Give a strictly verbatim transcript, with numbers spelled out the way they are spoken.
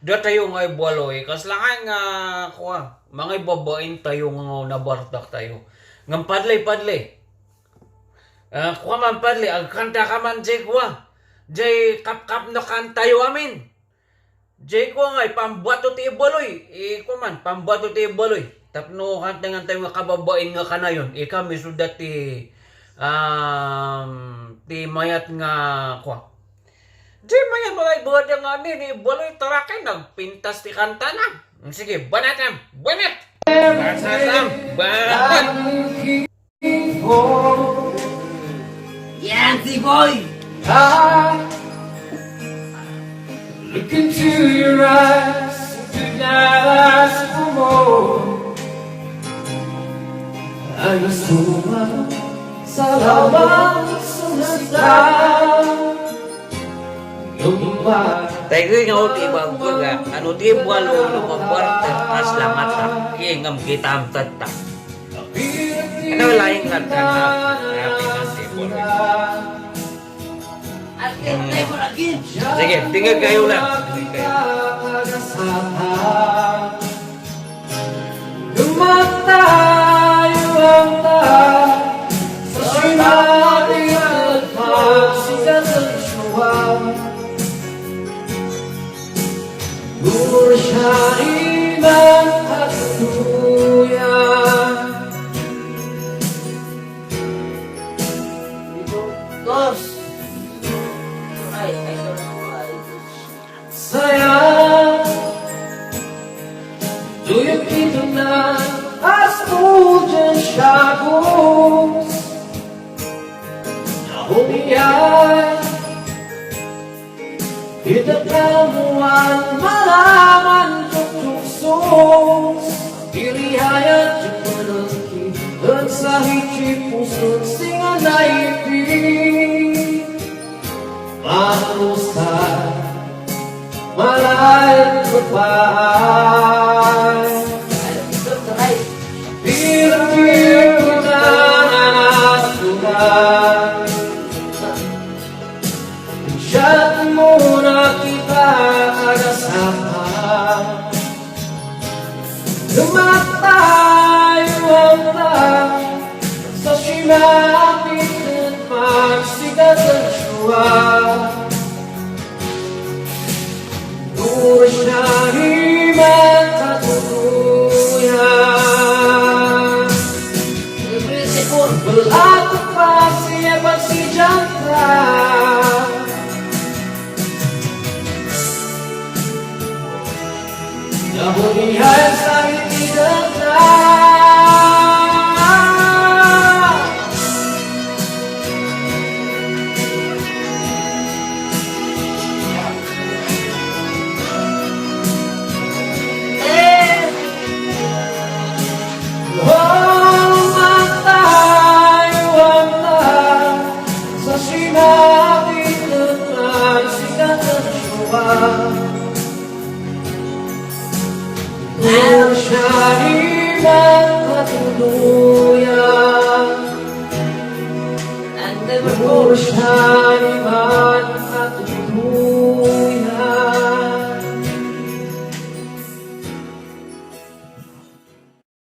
Datayo nga ibualoy, kasla nga, kua, mangay babain tayo nga nabartak tayo. Ngem padli, padli. Ah, kua man, padli, agkanta ka man, jay kua. Jay kapkapno kantayo amin. Jay kua nga, ipambuato ti ibualoy. I, kua man, pambuato ti ibualoy. Tapno kantengan tayo nga kababain nga kanayon. Ika, misuda ti, um, ti mayat nga, kua. Di man yan mga ibagada nga ni, ni Baloy Tarakay, nagpintas ti kantana. Sige, banatam, banat! Banatam, banat! Yan si Boy! I look into your eyes, do not ask for more. Ay, gusto mo, salamat sa mata. Tayo nga uti bago nga, ano di buwalo no mabuarte, as lamata, ingam kita ang tatta. Ano laing kanta na, na pinansi ko rin. Sige, tingnan kayo lang. Tingnan kayo. Lumatayo ang taas sa sinapit at pagsikat ng suwang. Puro siya inang at tuya. Dos. Ay, ay, ay. Saya, tuyok ito na as old and shadows. Nahumiyan, kita kamuan malaman tuktuksos. Dirihayan, jumanaki, dan sa hiti puso, singa na iti. Manusta, malayat ka pa ay. Pinagpipit na nasulat. Siya